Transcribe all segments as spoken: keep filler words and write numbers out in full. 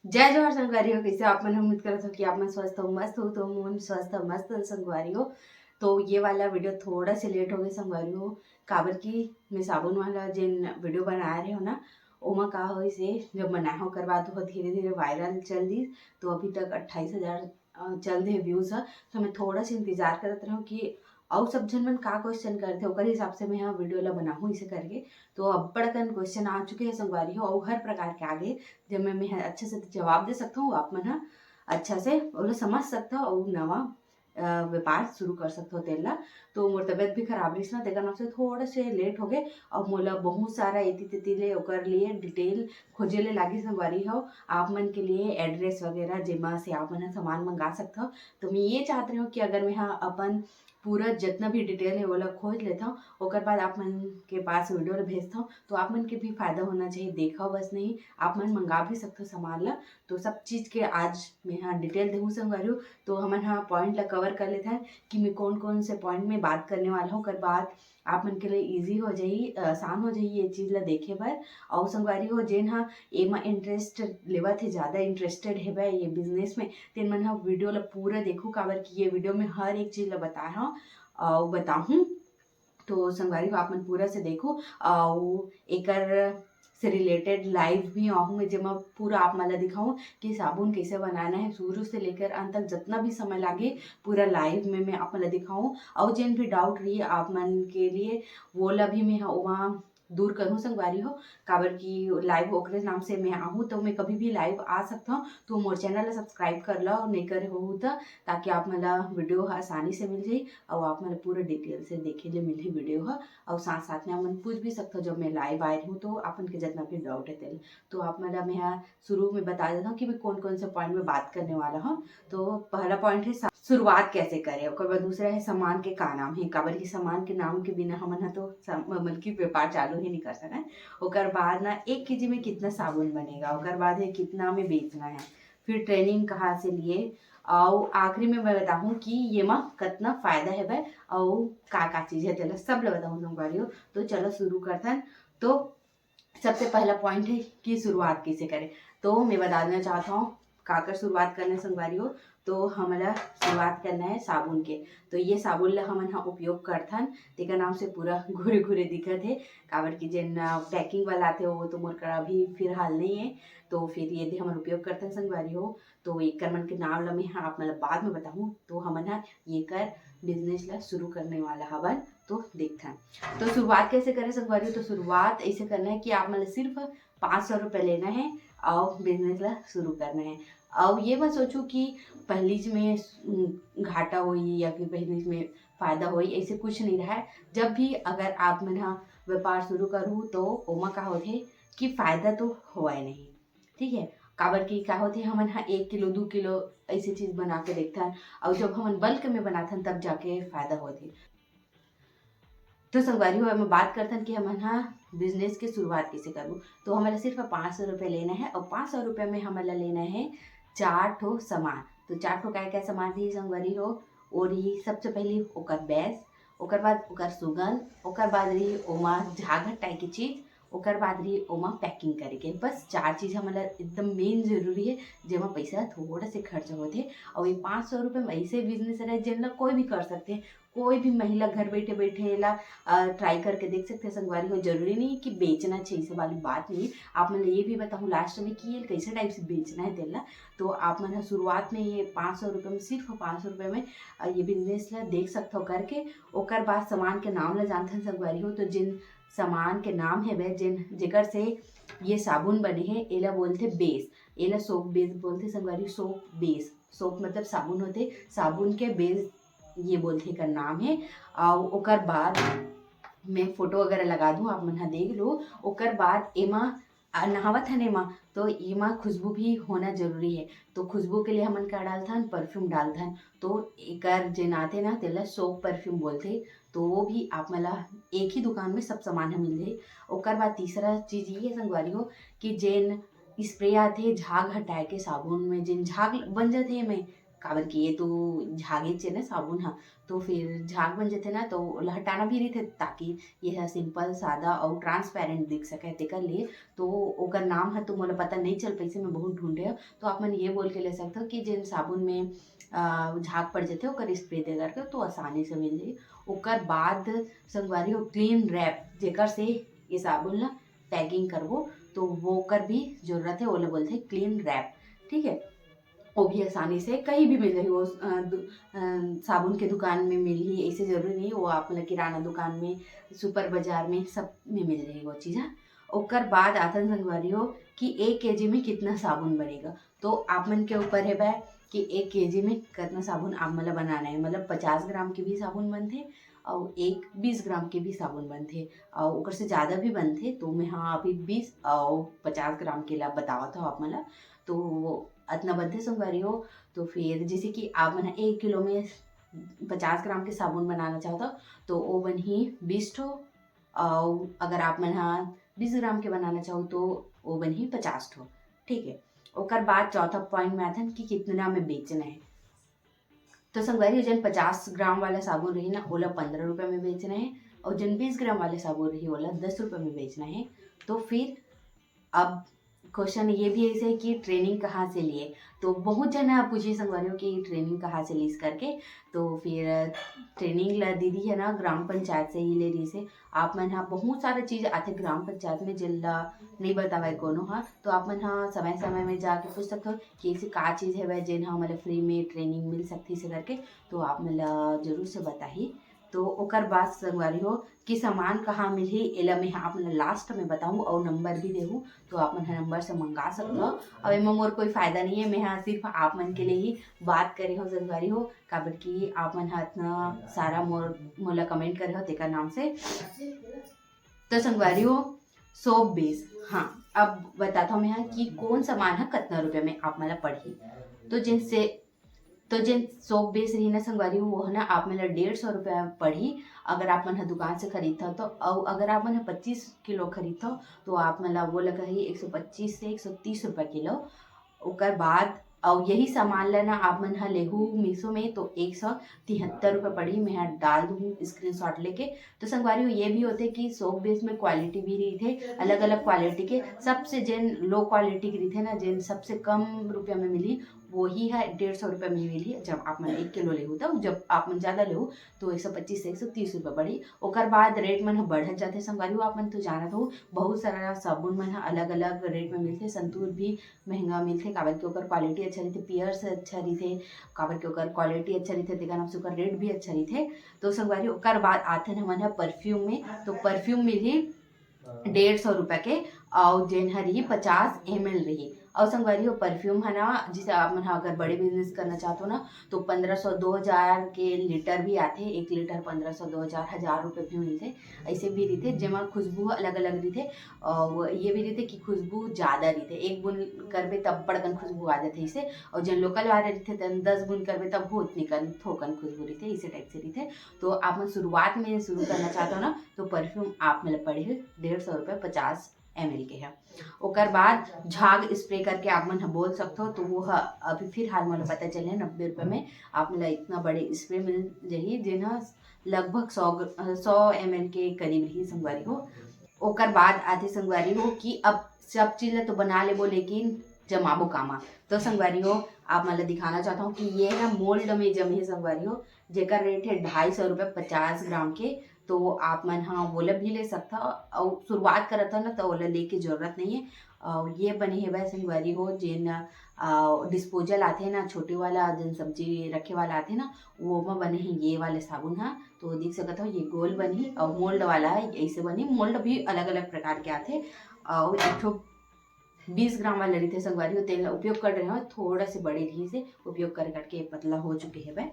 जय जोहार संगवारी हो, कइसे आप मन? उम्मीद करत हो कि आप मन स्वस्थ हो, मस्त हो। तो मोन स्वस्थ हो, मस्त हो संगवारी हो। तो ये वाला वीडियो थोड़ा से लेट हो गए संगवारी हो, काबर कि मैं साबुन वाला जेन वीडियो बनाए रहे हो ना, ओमा का होइस हे, जब बनाए हो ओकर बाद वो धीरे धीरे वायरल चल दिस, तो अभी तक अट्ठाईस हजार, अ, चल दे व्यूज ह। तो मैं थोड़ा से इंतजार करत रहूँ कि अउ सब झन मन का क्वेश्चन करथे, ओकर हिसाब से मैं हा वीडियो ला बनाहूँ इसे करके। तो अब्बड़ अकन क्वेश्चन आ चुके हैं संगवारी हो, अउ हर प्रकार के आगे, जब मैं, मैं अच्छा से जवाब दे सकता हूँ, आप मन हा अच्छा से ओला समझ सकता हो अउ नवा, अ, व्यापार शुरू कर सकता हो तेला। तो मोर तबीयत भी खराब रहिस ना, तेकर नाम से थोड़ा से लेट हो गए। अब मोला बहुत सारा एती तेती ले ओकर लिए डिटेल खोजे ले लागी संगवारी हो, आप मन के लिए एड्रेस वगैरह जेमा से आप मन ह सामान मंगा सकत हो। तो मैं ये चाहत रही हूँ कि अगर मैं हा अपन पूरा जितना भी डिटेल है ओला खोज लेता हूँ, ओकर बाद आप मन के पास वीडियो ला भेजता हूँ, तो आप मन के भी फायदा होना चाहिए। देखा बस नहीं, आप मन मंगा भी सकते हो सामान ला। तो सब चीज के आज मैं हा डिटेल देहूँ संगवारी हो। तो हमन हा पॉइंट ला कवर कर लेते हैं कि मैं कौन कौन से पॉइंट में बात करने वाला हूँ, ओकर बाद आप मन के लिए ईजी हो जाही, आसान हो जाही ये चीज ला देखे बर। अउ संगवारी हो, जेन हा एमा इंटरेस्ट लेवत हे, ज्यादा इंटरेस्टेड हेबे ये बिजनेस में, तेन मन हा वीडियो ला पूरा देखू, काबर कि ये वीडियो में हर एक चीज ला बताए हूँ अउ बताहूँ। तो संगवारी हो, आप मन पूरा से देखू अउ एकर से रिलेटेड लाइव भी आहूँ मैं, जेमा पूरा आप मन ला दिखाऊँ कि साबुन कैसे बनाना है, शुरू से लेकर अंत तक जितना भी समय लागे, पूरा लाइव में मैं आप मन ला दिखाऊँ। अउ जेन भी डाउट रही आप मन के लिए, वो ला भी मैं ह-, वहाँ दूर करूँ संगवारी हो, काबर कि लाइव ओकरे नाम से मैं आहूँ, तो मैं कभी भी लाइव आ सकता हूँ। तो मोर चैनल ला सब्सक्राइब कर लो, नहीं करे हो तो, ताकि आप मन ला वीडियो ह आसानी से मिल जाही अउ आप मन ला पूरा डिटेल से देखे ले मिलही वीडियो ह। अउ साथ साथ में आप मन पूछ भी सकते हो, जब मैं लाइव आए रहूँ तो आप मन के जितना भी डाउट है तेल। तो आप मन ला मैं ह शुरू में बता देता हूँ कि मैं कौन कौन से पॉइंट में बात करने वाला हूँ। तो पहला पॉइंट है सा-, शुरुआत कैसे करें, ओकर बाद दूसरा है सामान के का नाम है, काबर कि सामान के नाम के बिना हमन ह तो सम-, मतलब कि व्यापार चालू ही नहीं कर सकते। ओकर बाद ना एक केजी में कितना साबुन बनेगा, ओकर बाद है कितना में बेचना है, फिर ट्रेनिंग कहाँ से लिए, अउ आखिरी में मैं बताहूँ कि ये मा कितना फायदा है भाई, अउ का का चीज है तेला सब ला बताहूँ संगवारी हो। तो चलो शुरू करथन। तो सबसे पहला पॉइंट है कि शुरुआत कैसे करें। तो मैं बता देना चाहता हूँ काकर शुरुआत करना है संगवारी हो। तो हमला शुरुआत करना है साबुन के। तो ये साबुन ला हमन ह उपयोग करथन, तेकर नाम से पूरा घुरे घुरे दिखत है, काबर कि जेन, अ, पैकिंग वाला आथे वो तो मोर करा अभी फिलहाल नहीं है। तो फिर ये दे हमन उपयोग करथन संगवारी हो। तो एकर मन के नाम ला मैं ह आप मन ला बाद में बताहूँ। तो हमन ह येकर बिजनेस ला शुरू करने वाला हवन। तो देखथन, तो शुरुआत कैसे करें संगवारी हो? तो शुरुआत ऐसे करना है कि आप मन ला सिर्फ पाँच सौ रुपये लेना है अउ बिजनेस ला शुरू करना है। अउ ये मत सोचो कि पहलीच में, उम, घाटा होई या फिर पहलीच में फायदा होई, ऐसे कुछ नहीं रहा है। जब भी अगर आप मन ह व्यापार शुरू करू तो ओमा का होथे कि फायदा तो होवय नहीं, ठीक है? काबर कि का होथे, हमन ह एक किलो, दू किलो ऐसे चीज बना के देखथन, अउ जब हमन बल्क में बनाथन तब जाके फायदा होथे। तो संगवारी हो, एमा बात करथन कि हमन ह बिजनेस के शुरुआत कैसे करबो। तो हमन ला सिर्फ पाँच सौ रुपये लेना है अउ पाँच सौ रुपये में हमन ला लेना है चार ठो सामान। तो चार ठो काय काय सामान रही संगवारी हो? वो रही सबसे पहली ओकर बेस, ओकर बाद ओकर सुगंध, ओकर बाद रही ओमा झाग हटाए के चीज, ओकर बाद रही ओमा पैकिंग करे के। बस चार चीज हमन ला एकदम मेन जरूरी है, जेमा पैसा थोड़ा से खर्च होथे। अउ ये पाँच सौ रुपये में ऐसे बिजनेस रहे जेन ला कोई भी कर सकथे, कोई भी महिला घर बैठे बैठे एला, अ, ट्राई करके देख सकथे संगवारी हो। जरूरी नहीं कि बेचना चाहिए, ऐसे वाली बात नहीं। आप मन ला ये भी बताऊँ लास्ट में कि ये कैसे टाइप से बेचना है तेला। तो आप मन ह शुरुआत में ये पाँच सौ रुपये में, सिर्फ पाँच सौ रुपये में, अ, ये बिजनेस ला देख सकथो करके। ओकर बाद सामान के नाम ला जानथन संगवारी हो। तो जिन सामान के नाम हेवय, जेन, जेकर से ये साबुन बने हे, एला बोलथे बेस, एला सोप बेस बोलथे संगवारी, सोप बेस। सोप मतलब साबुन होथे, साबुन के बेस ये बोलथे एकर नाम हे। अउ ओकर बाद मैं फोटो वगैरह लगा दूँ, आप मन ह देख लो। ओकर बाद एमा, अ, नहावत हन एमा, तो एमा खुशबू भी होना जरूरी है। तो खुशबू के लिए हमन का डालथन? परफ्यूम डालथन। तो एकर जेन आथे ना, तेला सोप परफ्यूम बोलथे। तो वो भी आप मन ला एक ही दुकान में सब सामान ह मिल जाही। ओकर बाद तीसरा चीज ये है संगवारी हो कि जेन स्प्रे आथे झाग हटाए के साबुन में, जेन झाग बन जाथे एमे, काबर कि ये तो झागेच हे ना साबुन ह, तो फिर झाग बन जथे ना, तो ओला हटाना भी रहिथे, ताकि ये ह सिंपल, सादा अउ ट्रांसपेरेंट दिख सके, तेकर लिए। तो ओकर नाम ह तो मोला पता नहीं चल पाइसे, मैं बहुत ढूंढे हव। तो आप मन ये बोल के ले सकथव कि जेन साबुन में अ, झाग पड़ जथे, ओकर स्प्रे दे करके तो आसानी से मिल जाही। ओकर बाद संगवारी हो, क्लीन रैप, जेकर से ये साबुन ला पैकिंग करबो, तो वो ओकर भी जरूरत है, ओला बोलथे क्लीन रैप। ठीक है, वो भी आसानी से कहीं भी मिल जाही। वो अ, दु-, अ, साबुन के दुकान में मिलही, ऐसे जरूरी नहीं। वो आप मतलब किराना दुकान में, सुपर बाजार में, सब में मिल जाही वो चीज़ ह। ओकर बाद आथन संगवारी हो कि एक केजी में कितना साबुन बनेगा। तो आप मन के ऊपर हेवय कि एक केजी में कतना साबुन आप मन ला बनाना है। मतलब पचास ग्राम के भी साबुन बनथे अउ एक बीस ग्राम के भी साबुन बनथे, अउ ओकर से ज़्यादा भी बनथे। तो मैं हाँ अभी बीस अउ पचास ग्राम के ला बतावत हव आप मन ला। तो अतना बनथे संगवारी हो। तो फिर जैसे कि आप मन ह एक किलो में पचास ग्राम के साबुन बनाना चाहत हव, तो वो बनही बीस ठो, अउ अगर आप मन ह बीस ग्राम के बनाना चाहो, तो वो बनही पचास ठो। ठीक है, ओकर बाद चौथा पॉइंट में आथन कि कितना में बेचना है। तो संगवारी, जेन पचास ग्राम वाला साबुन रही ना, ओला पंद्रह रुपये में बेचना है, और जेन बीस ग्राम वाले साबुन रही, ओला दस रुपये में बेचना है। तो फिर अब क्वेश्चन ये भी ऐसे है कि ट्रेनिंग कहाँ से लिए? तो बहुत जन ह पूछे संगवारी हो कि ट्रेनिंग कहाँ से लीस करके। तो फिर ट्रेनिंग ला दीदी है ना, ग्राम पंचायत से ही ले रही से। आप मन ह बहुत सारा चीज़ आथे ग्राम पंचायत में, जेन ला नहीं बतावे कोनो ह। तो आप मन ह समय समय में जाके पूछ सकथव कि ऐसे का चीज़ है जेन ह मतलब फ्री में ट्रेनिंग मिल सकती से करके। तो आप मन ला जरूर से बताही। तो ओकर बाद संगवारी हो कि सामान कहाँ मिलही, एला मैं आप मन लास्ट में बताहूँ और नंबर भी देहूँ, तो आप मन ह नंबर से मंगा सकथव। अब एमा मोर कोई फायदा नहीं है, मैं ह सिर्फ आप मन के लिए ही बात करे हव संगवारी हो, काबर कि आप मन ह इतना सारा मोर, मोला कमेंट करे हव तेकर नाम से। तो संगवारी हो, सोप बेस, हाँ, अब बताता हूँ मैं ह कि कौन सामान ह कतना रुपया में आप मन ला पड़ही। तो जेन से तो जेन सोप बेस रही ना संगवारी हो, वो ह ना आप मन ला डेढ़ सौ रुपया पड़ही। अगर आप मन ह दुकान से खरीदथव तो, अउ अगर आप मन ह पच्चीस किलो खरीदथव तो आप मन ला वो लगही एक सौ पच्चीस से एक सौ तीस रुपया किलो। ओकर बाद अउ यही सामान ला ना आप मन ह लेहू मीशो में तो एक सौ तिहत्तर रुपया पड़ही। मैं ह डाल दूँ स्क्रीनशॉट लेके। तो संगवारी हो, ये भी होथे कि सोप बेस में क्वालिटी भी रहिथे, अलग-अलग क्वालिटी के। सबसे जेन लो क्वालिटी के रहिथे ना, जेन सबसे कम रुपया में मिलही, वही ह डेढ़ सौ रुपया में मिलही। जब आप मन एक किलो लेहू, तब जब आप मन ज़्यादा लेहू, तो एक सौ पच्चीस से एक सौ तीस रुपया बढ़ही। ओकर बाद रेट मन ह बढ़त जाथे। संगवारी हो, आप मन तो जानत हो, बहुत सारा साबुन मन ह अलग-अलग रेट में मिलथे। संतूर भी महंगा मिलथे, काबर कि ओकर क्वालिटी अच्छा रहिथे, पियर्स अच्छा रहिथे, काबर कि ओकर क्वालिटी अच्छा रहिथे, तेकर नाम से ओकर रेट भी अच्छा रहिथे। तो संगवारी, ओकर बाद आथन हमन ह परफ्यूम में। तो परफ्यूम मिलही डेढ़ सौ रुपया के, अउ जेन ह रही पचास एम एल रही। अउ संगवारी हो, परफ्यूम ह ना, जैसे आप मन ह अगर बड़े बिजनेस करना चाहत हो ना, तो पंद्रह सौ, दो हज़ार के लीटर भी आथे, एक लीटर पंद्रह सौ, दो हज़ार, हज़ार रुपये भी मिलथे। ऐसे भी रहिथे, जेमा खुशबू अलग-अलग रहिथे। अउ ये भी रहिथे कि खुशबू ज़्यादा रहिथे, एक बूंद करबे तब बड़कन खुशबू आ जाथे इसे, अउ जेन लोकल वाले रहिथे, तेन दस बूंद करबे तब बहुत निकन, थोकन खुशबू रहिथे, इसे टाइप से रहिथे। तो आप मन शुरुआत में शुरू करना चाहत हो ना, तो परफ्यूम आप मन ला पड़ही डेढ़ सौ रुपये पचास एम एल के ह। ओकर बाद झाग स्प्रे करके आप मन ह बोल सकथो, तो वो ह अभी फिलहाल मोला पता चले नब्बे रुपये में आप मन ला इतना बड़े स्प्रे मिल जाही, जेन ह लगभग सौ ग्र-, सौ एम एल के करीब रही संगवारी हो। ओकर बाद आथे संगवारी हो कि अब सब चीज ला तो बना लेबो, लेकिन जमाबो कामा। तो संगवारी हो, आप मन ला दिखाना चाहता हूँ कि ये है मोल्ड में जमे है संगवारी हो, जेकर रेट है ढाई सौ रुपये पचास ग्राम के। तो आप मन ह वोला भी ले सकथा, अउ शुरुआत करत ह ना, तो ओला लेके जरूरत नहीं है। अउ ये बने हेवय संगवारी हो, जेन अ, डिस्पोजल आथे ना, छोटे वाला, जेन सब्जी रखे वाला आथे ना, वो म बने हे ये वाले साबुन ह। तो देख सकत हो, ये गोल बनही अउ मोल्ड वाला है, ऐसे बनही। मोल्ड भी अलग-अलग प्रकार के आथे। अउ एक ठो बीस ग्राम वाला रहिथे संगवारी हो, तेन ला उपयोग कर रहे हो, थोड़ा से बड़े रही से उपयोग कर करके पतला हो चुके हेवय।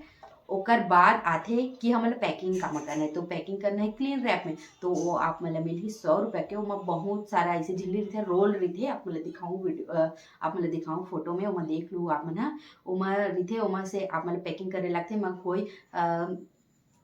ओकर बाद आथे कि हमन ला पैकिंग कामा करना है, तो पैकिंग करना है क्लीन रैप में, तो वो आप मन ला मिलही सौ रुपया के। ओमा बहुत सारा ऐसे झिल्ली रहिथे, रोल रहिथे, आप मन ला दिखाऊँ वीडियो, अ, आप मन ला दिखाऊँ फोटो में, ओमा देख लू आप मन ह। ओमा रहिथे, ओमा से आप मन ला पैकिंग करे लागथे, ओमा कोई, अ,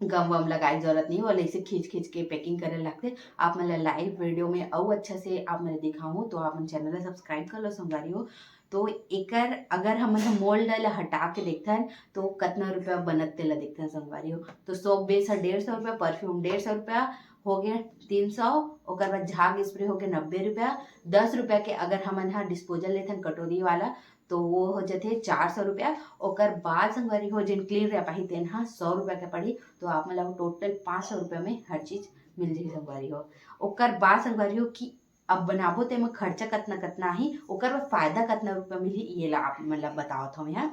गम वम लगाए के जरूरत नहीं, ओला ऐसे खींच खींच के पैकिंग करे लागथे। आप मन ला लाइव वीडियो में अउ अच्छा से आप मन ला दिखाऊँ, तो आप मन चैनल ला सब्सक्राइब कर लो संगवारी हो। तो एकर अगर हमन ह मोल्ड ल हटा के देखथन, तो कतना रुपया बनत तेला देखथन संगवारी हो। तो सोप बेस ह डेढ़ सौ रुपया, परफ्यूम डेढ़ सौ रुपया हो गया, तीन सौ। ओकर बाद झाग स्प्रे हो गया नब्बे रुपया। दस रुपया के अगर हमन ह डिस्पोजल लेथन कटोरी वाला, तो वो हो जाथे चार सौ रुपया। ओकर बाद संगवारी हो, जेन क्लीन रैप आही, तेन ह सौ रुपया के पड़ही। तो आप मन ला टोटल पाँच सौ रुपया में हर चीज मिल जाही संगवारी हो। ओकर बाद संगवारी हो कि अब बनाबो, तेमा खर्चा कतना कतना आही, ओकर बाद फायदा कतना रुपया मिलही, ये ला आप मन ला बतावत हौं मैं।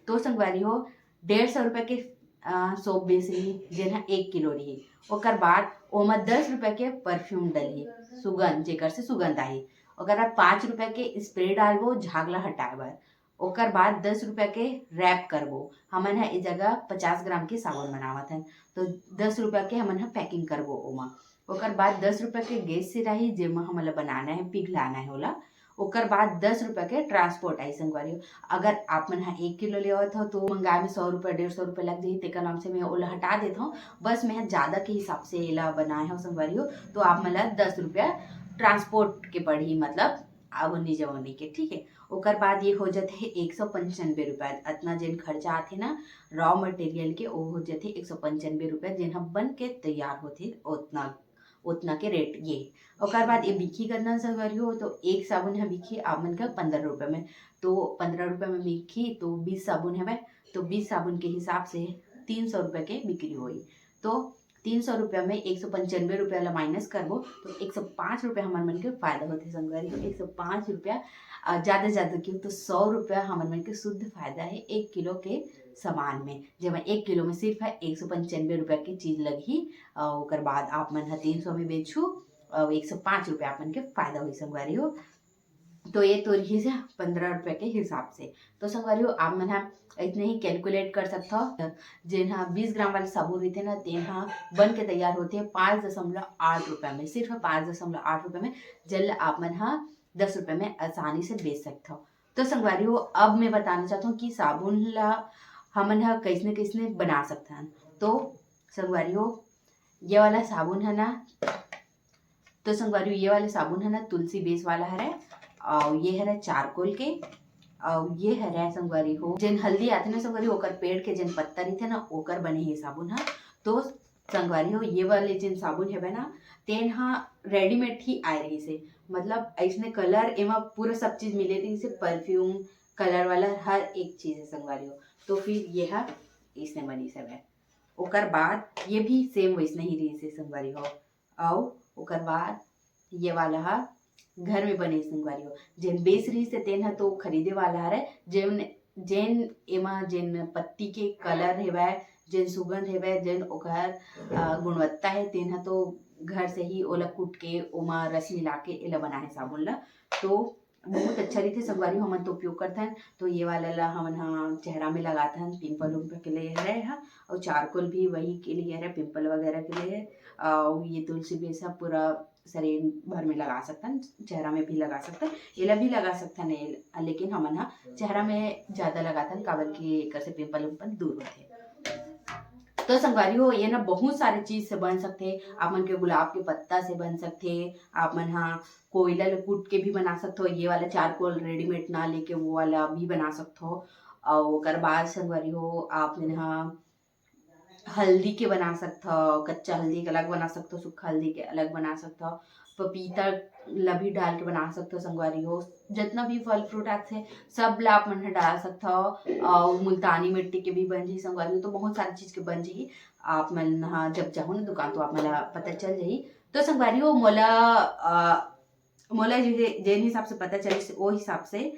तो संगवारी हो, डेढ़ सौ रुपया के, अ, सोप बेस रही, जेन ह एक किलो रही। ओकर बाद ओमा दस रुपया के परफ्यूम डलही, सुगंध, जेकर से सुगंध आही। ओकर बाद पाँच रुपया के स्प्रे डालबो झाग ला हटाए बर। ओकर बाद दस रुपया के रैप करबो। हमन ह ए जगह पचास ग्राम के साबुन बनावत हन, तो दस रुपया के हमन ह पैकिंग करबो ओमा। ओकर बाद दस रुपया के गैस सिराही, जेमा हमन ला बनाना है, पिघलाना है ओला। ओकर बाद दस रुपया के ट्रांसपोर्ट आई संगवारी हो। अगर आप मन ह एक किलो लेवत हो, तो मंगाए में सौ रुपया, डेढ़ सौ रुपया लग जाही, तेकर नाम से मैं ओला हटा देत हौं। बस मैं ह ज्यादा के हिसाब से एला बनाए हौं संगवारी हो, तो आप मन ला दस रुपया ट्रांसपोर्ट के पड़ही, मतलब आवनी जवनी के, ठीक है। ओकर बाद ये हो जाथे एक सौ पंचानबे रुपया। अतना जेन खर्चा आथे ना रॉ मटेरियल के, वो हो जाथे एक सौ पंचानबे रुपया, जेन ह बन के तैयार होथे, ओतना, ओतना के रेट ये। ओकर बाद ये बिकही कतना संगवारी हो, तो एक साबुन ह बिकही आप मन का पंद्रह रुपया में। तो पंद्रह रुपया में बिकही, तो बीस साबुन हवय, तो बीस साबुन के हिसाब से तीन सौ रुपया के बिक्री होही। तो तीन सौ रुपया में एक सौ पंचानबे रुपया ला माइनस करबो, तो एक सौ पाँच रुपया हमर मन के फायदा होथे संगवारी हो। एक सौ पाँच रुपया, अ, ज्यादा से ज्यादा क्यों तो सौ रुपया हमर मन के शुद्ध फायदा है एक किलो के सामान में, जेमा एक किलो में सिर्फ है एक सौ पंचानबे रुपया के चीज लगही, अ, ओकर बाद आप मन ह तीन सौ में बेचहू, अ, एक सौ पाँच रुपया आप मन के फायदा होही संगवारी हो। तो ये तो रहिस हे पंद्रह रुपया के हिसाब से। तो संगवारी हो, आप मन ह इतने ही कैलकुलेट कर सकथव। जेन ह बीस ग्राम वाला साबुन रहिथे ना, तेन ह बन के तैयार होथे पाँच दशमलव आठ रुपया में, सिर्फ पाँच दशमलव आठ रुपया में, जेन ल आप मन ह दस रुपया में आसानी से बेच सकथव। तो संगवारी हो, अब मैं बताना चाहत हौं कि साबुन ला हमन ह कइसने कइसने बना सकथन। तो संगवारी हो, ये वाला साबुन है ना, तो संगवारी हो, ये वाला साबुन है ना, तुलसी बेस वाला हरे, और ये हरे चारकोल के, और ये हरे संगवारी हो, जेन हल्दी आथे ना संगवारी, ओकर पेड़ के जेन पत्ता रहिथे ना, ओकर बने हे साबुन ह। तो संगवारी हो, ये वाले जेन साबुन हेबे ना, तेन ह रेडीमेड ही आए रहिस हे, मतलब अइसने कलर, एमा पूरा सब चीज मिले रहिस हे, परफ्यूम, कलर वाला हर एक चीज है संगवारी हो। तो फिर ये ह इसने बनिस हवे। ओकर बाद ये भी सेम वैसने ही रहिस हे संगवारी हो। अउ ओकर बाद ये वाला ह घर में बने संगवारी हो। जेन बेस रहिस हे तेन ह तो खरीदे वाला हरे, जेन, जेन एमा जेन पत्ती के कलर हेवय, जेन सुगंध हेवय, जेन ओकर, अ, गुणवत्ता हे, तेन ह तो घर से ही ओला कूट के ओमा रस मिला के एला बनाए साबुन ला। तो बहुत अच्छा रहिथे संगवारी हो, हमन तो उपयोग करथन। तो ये वाला ला हमन ह चेहरा में लगाथन, पिंपल उम्पल के लिए हरे ह, और चारकोल भी वही के लिए हरे, पिंपल वगैरह के लिए। और ये तुलसी बेस ह पूरा शरीर भर में लगा सकथन, चेहरा में भी लगा सकथन, एला भी लगा सकथन, एल-, लेकिन हमन ह चेहरा में ज्यादा लगाथन, काबर कि एकर से पिंपल उम्पल दूर होथे। तो संगवारी हो, ये ना बहुत सारे चीज से बन सकथे। आप मन के गुलाब के पत्ता से बन सकथे, आप मन ह कोयला ल कूट के भी बना सकथो, ये वाला चारकोल रेडीमेड ना लेके वो वाला भी बना सकथो। और ओकर बाद संगवारी हो, आप मन ह हल्दी के बना सकथो, कच्चा हल्दी के अलग बना सकथो, सूखा हल्दी के अलग बना सकथो, पपीता ला भी डाल के बना सकथो संगवारी हो। जितना भी फल फ्रूट आथे, सब ला आप मन ह डाल सकथो। और मुल्तानी मिट्टी के भी बन जाही संगवारी हो, तो बहुत सारी चीज के बन जाही। आप मन ह जब जाहू ना दुकान, तो आप मन ला पता चल जाही। तो संगवारी हो, मोला, अ, मोला जे-, जेन हिसाब से पता चलिस, ओ हिसाब से।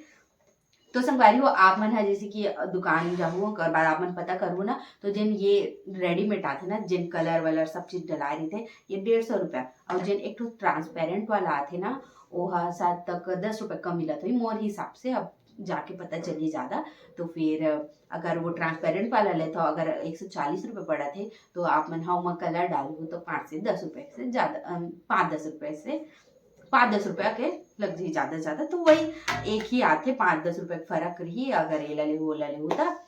तो संगवारी हो, आप मन ह जैसे कि दुकान जाहू, ओकर बाद आप मन पता करहू ना, तो जेन ये रेडीमेड आथे ना, जेन कलर वलर सब चीज डलाए रहिथे, ये डेढ़ सौ रुपया, और जेन एक ठो ट्रांसपेरेंट वाला आथे ना, ओहा शायद तक दस रुपया कम मिलत होही मोर हिसाब से। अब जाके पता चली ज्यादा। तो फिर अगर वो ट्रांसपेरेंट वाला लेथो, अगर एक सौ चालीस रुपये पड़त हे, तो आप मन ह ओमा कलर डालहू तो पाँच से दस रुपये से ज्यादा, अम, पाँच दस रुपये से, पाँच दस रुपया के लग जाही ज्यादा से ज्यादा। तो वही एक ही आथे, पाँच दस रुपये के फर्क रही, अगर एला लेहू ओला लेहू त।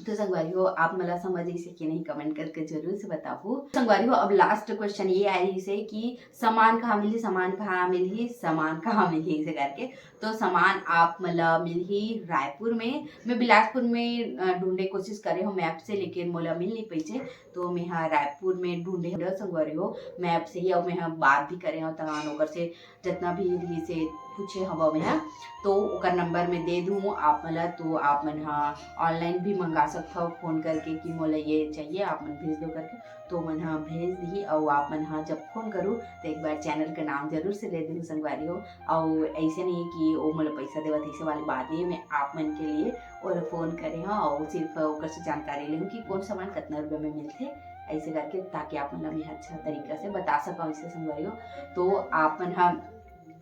तो संगवारी हो, आप मन ला समझ आइसे कि नहीं, comment करके जरूर से बताहू। संगवारी हो, अब last question ये आए रहिसे कि सामान कहाँ मिलही, सामान कहाँ मिलही, सामान कहाँ मिलही, ऐसे करके। तो सामान आप मन ला मिलही रायपुर में। मैं बिलासपुर में, अ, ढूंढे कोशिश करे हूँ map से, लेकिन मोला मिल नहीं पइसे, तो मैं हा रायपुर में ढूंढे हूँ संगवारी हो map से ही। और मैं हा बात भी करे हूँ तहान ओकर से, जितना भी रहिसे पूछे हवा मैं हा, तो ओकर number में दे दूँ आप मन ला। तो आप मन हा online भी मंगा सकथव phone करके कि मोला ये चाहिए, आप मन भेज दो करके, तो मन हा भेज दिही। और आप मन हा जब phone करू तो एक बार channel का नाम जरूर से ले दूँ संगवारी हो। और ऐसे नहीं कि वो मोला पैसा देवत, ऐसे वाली बात नहीं, मैं आप मन के लिए ओला phone करे हूँ और सिर्फ ओकर से जानकारी लेहूँ कि कौन सामान कितना रुपये में मिलथे, ऐसे करके, ताकि आप मन ला मैं अच्छा तरीका से बता सकूँ ऐसे संगवारी हो। तो आप मन हा,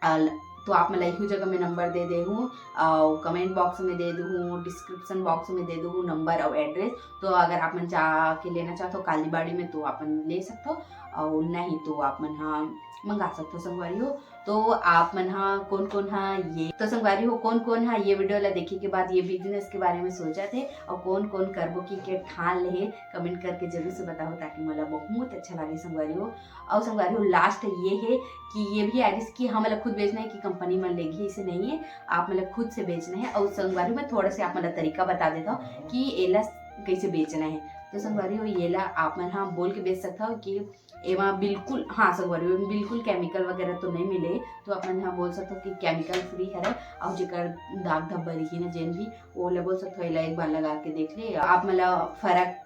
अ, तो आप मन ला इहू जगह में number दे दे हूँ और comment box में दे दूँ, description box में दे दूँ number और address। तो अगर आप मन जाके लेना चाहो तो कालीबाड़ी में, तो आप मन ले सकथो, और नहीं तो आप मन हा मंगा सकथो संगवारी हो। तो आप मन हा कौन कौन हा ये, तो संगवारी हो, कौन कौन हा ये video ला देखे के बाद ये business के बारे में सोचत हे और कौन कौन करबो कहिके ठान ले हे, comment करके जरूर से बताओ, ताकि मोला बहुत अच्छा लगे संगवारी हो। और संगवारी हो, last ये हे कि ये भी आरिस कि हमन ला खुद बेचना है कि company मन लेगी, ऐसे नहीं है, आप मन ला खुद से बेचना है। और संगवारी हो, मैं थोड़ा से आप मन ला तरीका बता देता हूँ कि एला कैसे बेचना है। तो संगवारी हो, ये ला आप मन हा बोल के बेच सकता हो कि एमा बिल्कुल, हाँ संगवारी हो, एमा बिल्कुल chemical वगैरह तो नहीं मिले, तो आप मन हा बोल सकता हो कि chemical free हरे। और जेकर दाग धब्बा रही ना जेन भी, वो ला बोल सकता हो, एला एक बार लगा के देख ले, आप मन ला फर्क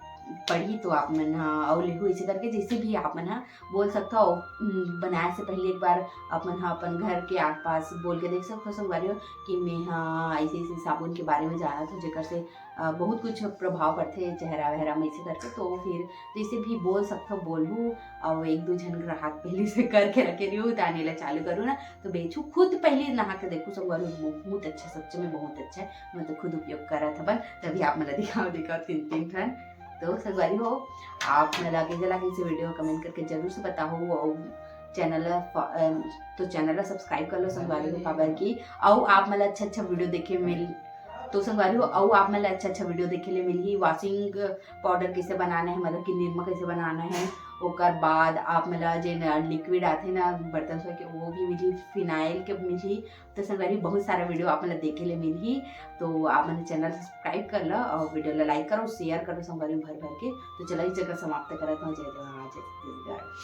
पड़ही तो आप मन हा अउ लेहू, ऐसे करके जैसे भी आप मन हा बोल सकता हो। उम, बनाए से पहले एक बार आप मन हा अपन घर के आसपास बोल के देख सकता हो संगवारी हो कि मैं हा ऐसे ऐसे साबुन के बारे में जानत हूँ, जेकर से अ, बहुत कुछ प्रभाव पड़थे चेहरा वेहरा में, ऐसे करके। तो फिर जैसे भी बोल सकथो बोलहू, और एक दो झन ग्राहक पहले से करके रखे रहिहू, ताने ला चालू करू ना, तो बेचू। खुद पहले नहा के देखू संगवारी हो, बहुत अच्छा, सच में बहुत अच्छा है। मैं तो खुद उपयोग करत हवन, तभी आप मन ला दिखाओ, दिखाओ तीन तीन ठन। तो संगवारी हो, आप मन ला कैसे लगे इसे video, comment करके जरूर से बताओ। और channel ला फॉ-, अम, तो channel ला subscribe कर लो संगवारी हो, काबर की अउ आप मन ला अच्छा अच्छा video देखे मिल, तो संगवारी हो, अउ आप मन ला अच्छा अच्छा video देखे ले मिलही। Washing powder कैसे बनाना है, मतलब कि निरमा कैसे बनाना है, ओकर बाद आप मन ला जेन liquid आथे ना बर्तन धोए के, वो भी मिलही, phenyl के मिलही। तो संगवारी, बहुत सारा video आप मन ला देखे ले मिलही। तो आप मन channel subscribe कर लो और video ला like करो, share करो संगवारी भर भर के। तो चलो, इस जगह समाप्त करत हूँ। जय जोहार, जय छत्तीसगढ़।